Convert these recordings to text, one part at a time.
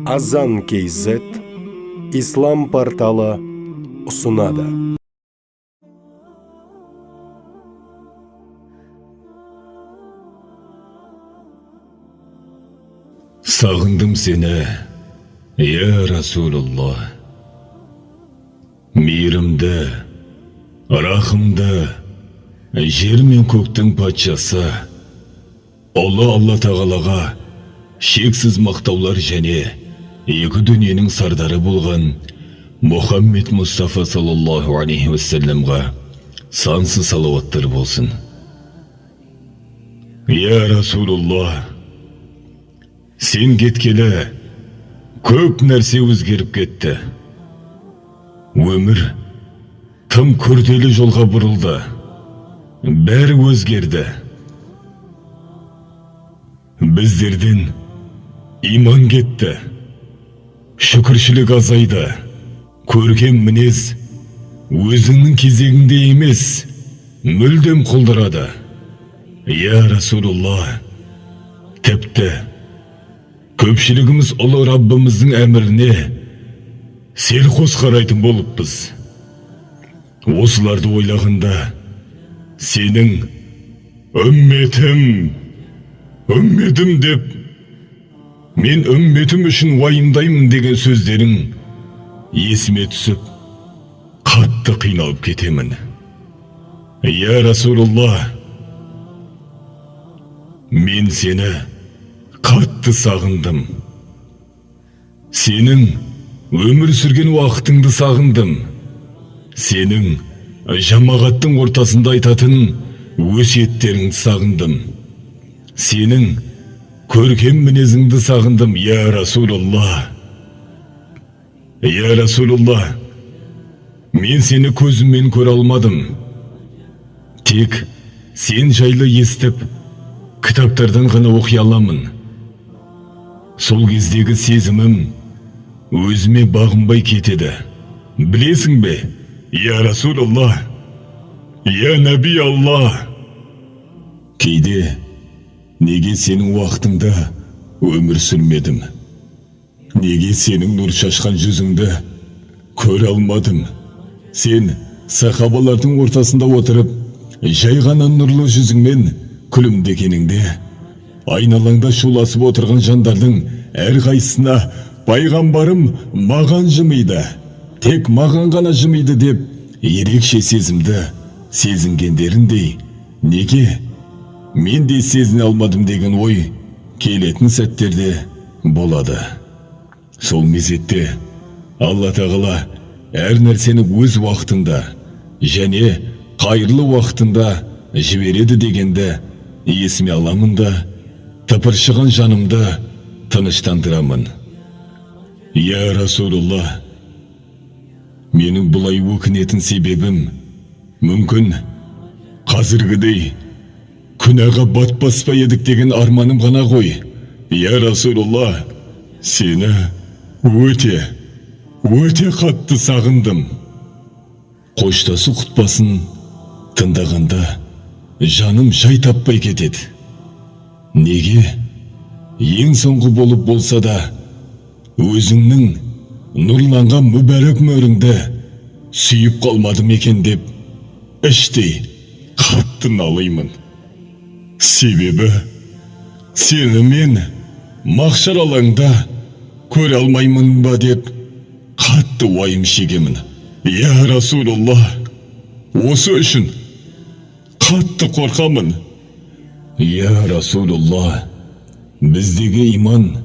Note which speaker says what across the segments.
Speaker 1: Азан KZ Ислам порталы ұсынады.
Speaker 2: Сағындым сені, я Расулалла. Мейірімді, рахымды, жер мен көктің патшасы, ұлы Алла Тағалаға шексіз мақтаулар және екі дүниенің сардары болған Мұхаммед Мұстафа саллаллаху алейхи уассаламға сансыз салауаттар болсын. Я Расулалла, сен кеткелі көп нәрсе өзгеріп кетті. Өмір тым күрделі жолға бұрылды. Бәрі өзгерді. Біздерден иман кетті. Шүкіршілік азайды. Көркем мінез өзіңнің кезегіңде емес, мүлдем құлдырады. Я Расулалла, тіпті көпшілігіміз ұлы Раббымыздың әміріне селқос қарайтын болыппыз. Осыларды ойлағанда сенің үмметім, үмметім деп, мен үмметім үшін уайымдаймын деген сөздерің есіме түсіп, қатты қиналып кетемін. Я Расулалла, мен сені қатты сағындым. Сенің өмір сүрген уақытыңды сағындым. Сенің жамағаттың ортасында айтатын өсиеттеріңді сағындым. Сенің көркем мінезіңді сағындым, я Расулалла. Я Расулалла, мен сені көзіммен көре алмадым. Тек сен жайлы естіп, кітаптардан ғана оқи аламын. Сол кездегі сезімім өзіме бағынбай кетеді. Білесің бе, я Расулалла, я Нәби Алла. Кейде неге сенің уақытыңда өмір сүрмедім? Неге сенің нұр шашқан жүзіңді көре алмадым? Сен сахабалардың ортасында отырып, жай ғана нұрлы жүзіңмен күлімдегеніңде, айналаңда шуласып отырған жандардың әрқайсысына пайғамбарым маған жымиды, тек маған ғана жымиды деп ерекше сезімді сезінгендеріндей, неге мен де сезіне алмадым деген ой келетін сәттерде болады. Сол мезетте Алла Тағала әр нәрсені өз уақытында және қайырлы уақытында жібереді дегенді есіме аламын да, тыпыршыған жанымды тыныштандырамын. Я Расулалла, менің бұлай өкінетін себебім мүмкін қазіргідей күнәға батпас па едік деген арманым ғана ғой. Я Расулалла, сені өте, өте қатты сағындым. Қоштасу құтпасын тыңдағанда жаным жай таппай кетеді. Неге? Ең соңғы болып болса да өзіңнің нұрланған мүбәрәк мөріңді сүйіп қалмадым екен деп іштей қатты налимын. Себебі сені мен махшар алаңда көре алмаймын ба деп қатты уайым шегемін. Я Расулалла, осы үшін қатты қорқамын. Я Расулалла, біздегі иман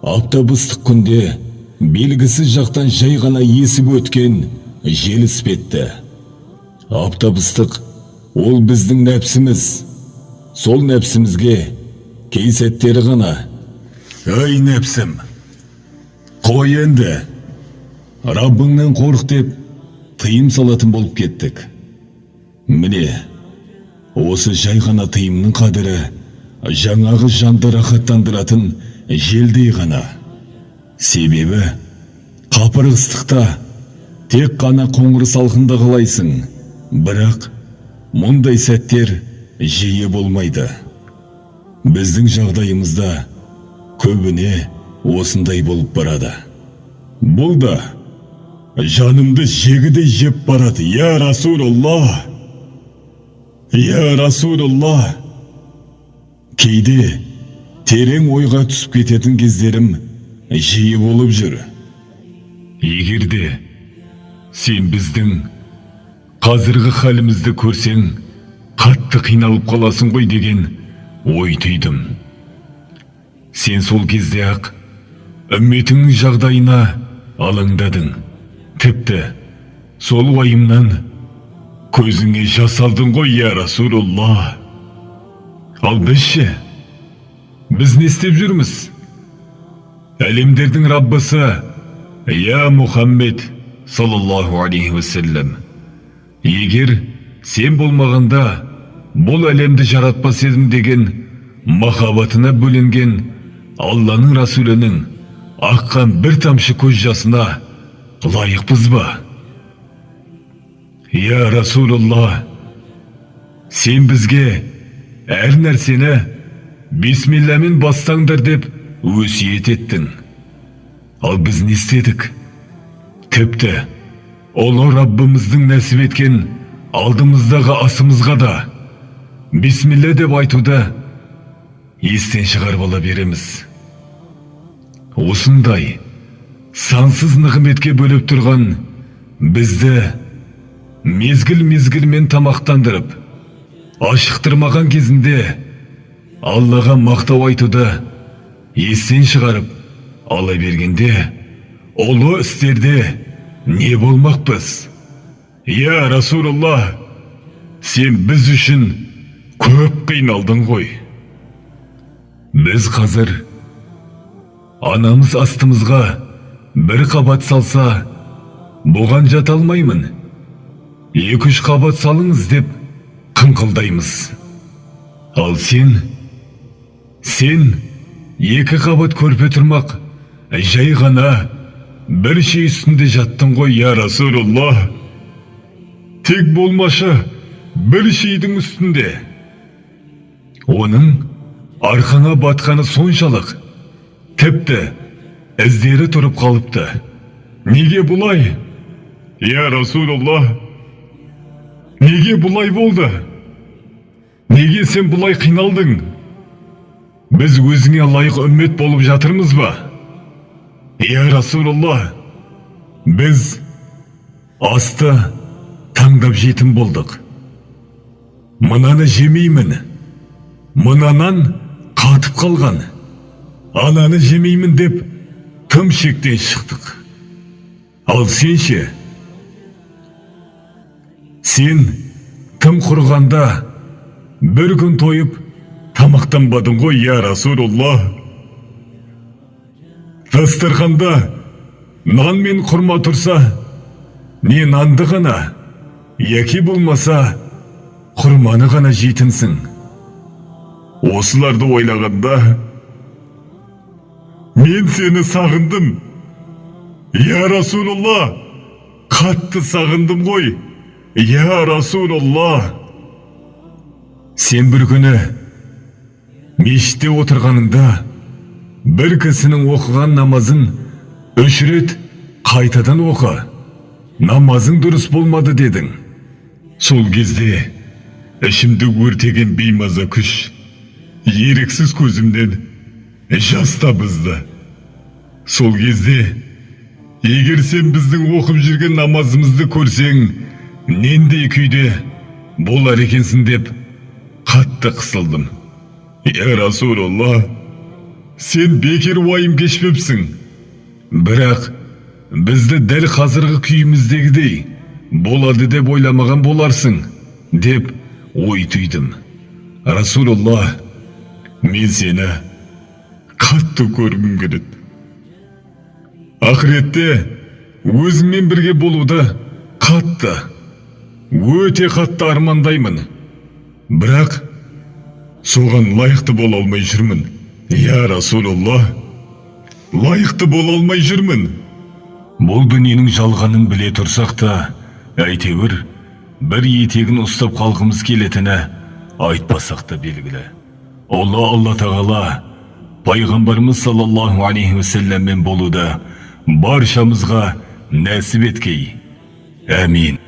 Speaker 2: аптап ыстық күнде белгісіз жақтан жай ғана есіп өткен жел іспетті. Аптап ыстық ол біздің нәпсіміз. Сол нәпсімізге кей сәттері ғана: «Ай нәпсім, қой енді, Раббыңнан қорқ» деп тыйым салатын болып кеттік. Міне, осы жай ғана тыйымның қадірі жаңағы жанды рахаттандыратын желдей ғана. Себебі қапырық ыстықта тек қана қоңыр салқында қалайсың, бірақ мұндай сәттер жиі болмайды. Біздің жағдайымызда көбіне осындай болып барады. Бұл да жанымды жегідей жеп барады. Я Расулаллах! Я Расулаллах! Кейде терең ойға түсіп кететін кездерім жиі болып жүр. Егер де сен біздің қазіргі халімізді көрсең, қатты қиналып қаласың ғой деген ой түйдім. Сен сол кезде ақ үмметіңнің жағдайына алаңдадың. Тіпті сол уайымнан көзіңе жас алдың ғой, я Расулаллах. Ал біз ше? Біз не істеп жүрміз? Әлемдердің Раббысы, я Мұхаммед, саллаллаху алейхи уассалам. Егер сен болмағанда, бұл әлемді жаратпас едім деген махаббатына бөленген Алланың Расулінің аққан бір тамшы көз жасына лайықпыз ба? Я Расулаллах, сен бізге әр нәрсені бисмилламен бастаңдар деп өсиет еттің. Ал біз не істедік? Тіпті ұлы Раббымыздың нәсіп еткен алдымыздағы асымызға да бисмилла деп айтуды естен шығарып ала береміз. Осындай сансыз нығметке бөліп тұрған бізді мезгіл-мезгілмен тамақтандырып, ашықтырмаған кезінде Аллаға мақтау айтуды естен шығарып ала бергенде, ұлы істерде не болмақпыз? Я Расулаллах, сен біз үшін көп қиналдың ғой. Біз қазір анамыз астымызға бір қабат салса, бұған жата алмаймын, 2-3 қабат салыңыз деп қыңқылдаймыз. Ал сен 2 қабат көрпе тұрмақ, жай ғана бір ши үстінде жаттың ғой, я Расулаллах. Тек болмашы бір шидің үстінде. Оның арқаңа батқаны соншалық, тіпті іздері тұрып қалыпты. Неге бұлай? Я Расулаллах, неге бұлай болды? Неге сен бұлай қиналдың? Біз өзіңе лайық үммет болып жатырмыз ба? Я Расулаллах, біз асты таңдап жейтін болдық. Мынаны жемеймін, мынанан қатып қалған, ананы жемеймін деп тым шектен шықтық. Ал сен ше? Сен тым құрғанда бір күн тойып тамақтанбадың ғой, я Расулаллах. Дастарханда нан мен құрма тұрса, не нанды ғана, яки болмаса құрманы ғана жейтінсің. Осыларды ойлағанда мен сені сағындым. Я Расулаллах, қатты сағындым ғой. Я Расулаллах. Сен бір күні мешітте отырғаныңда бір кісінің оқыған намазын 3 рет қайтадан оқы, намазың дұрыс болмады дедің. Сол кезде ішімді өртеген беймаза күш еріксіз көзімнен жас табызды. Сол кезде егер сен біздің оқып жүрген намазымызды көрсең, нендей күйде болар екенсің деп қатты қысылдым. Я Расулаллах, сен бекер уайым кешпепсің. Бірақ бізді дәл қазіргі күйіміздегідей болады деп ойламаған боларсың деп ой түйдім. Расулаллах, мен сені қатты көргім келеді. Ақыретте өзіңмен бірге болуды қатты, өте қатты армандаймын. Бірақ соған лайықты бола алмай жүрмін. Я Расулаллах, лайықты бола алмай жүрмін. Бұл дүниенің жалғанын біле тұрсақ та, әйтеуір бір етегін ұстап қалғымыз келетіні Айтпасақ та белгілі. Ұлы Алла Тағала пайғамбарымыз саллаллаху алейхи уассаламмен болуды баршамызға нәсіп еткей. Әмин.